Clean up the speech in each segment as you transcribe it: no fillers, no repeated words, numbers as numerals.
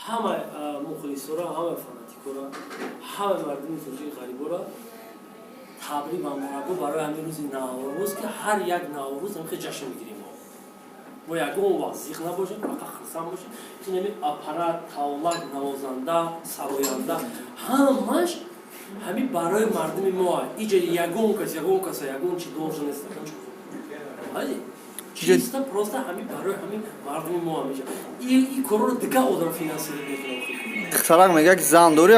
Ҳама мухлисора, ҳама фанатикора, ҳама мардуми тоҷики ғарибора табрик ва муборакбод барои ҳамин рӯзи Наврӯз, ки ҳар як Наврӯз ҳамихел ҷашн мегирем. Мо бо ягон вақт зиқ набошем, фақат хурсанд бошем, чун ҳамин аппарат, тавлак, навозанда, сароянда, ҳамаш ҳамин барои мардуми мо. Иҷа ягон кас, ягон каса ягон чи должен нест, чисто просто ҳамин барои ҳамин мардуми мо. Ҳамиҷа и корро дига одам финансировать мекунад. Духтарак мегӯяд, ки зан дорӣ?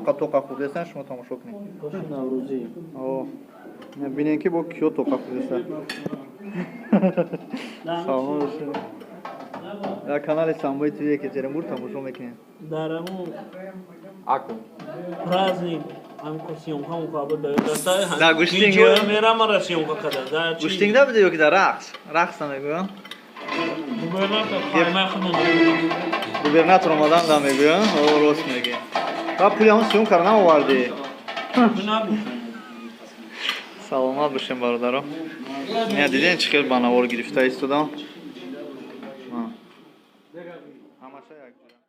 Тоқа тоқа хӯрдестан, шумо тамошо кунед. Оши наврӯзӣ. О, бинем, ки бо киё тоқа хӯрдеста. Салом бошед. Дар канали Самбои ТВ Екатеринбург тамошо мекунем. Дар ҳамун Аку. праздник ҳамко съёмка мукаба. Да, гӯштинг. Мерамара съёмка када да. Гӯштинг набуде ё ки дар рақс? Рақс намегӯям. Губернатор хаймай худон. Губернатор омадан да мегӯям. О, рост мегӣ. Ва пули ҳамон съёмка ро наовардӣ. Саломат бошем, бародаро. Не, дидем, чӣ хел ба навор гирифта истодам.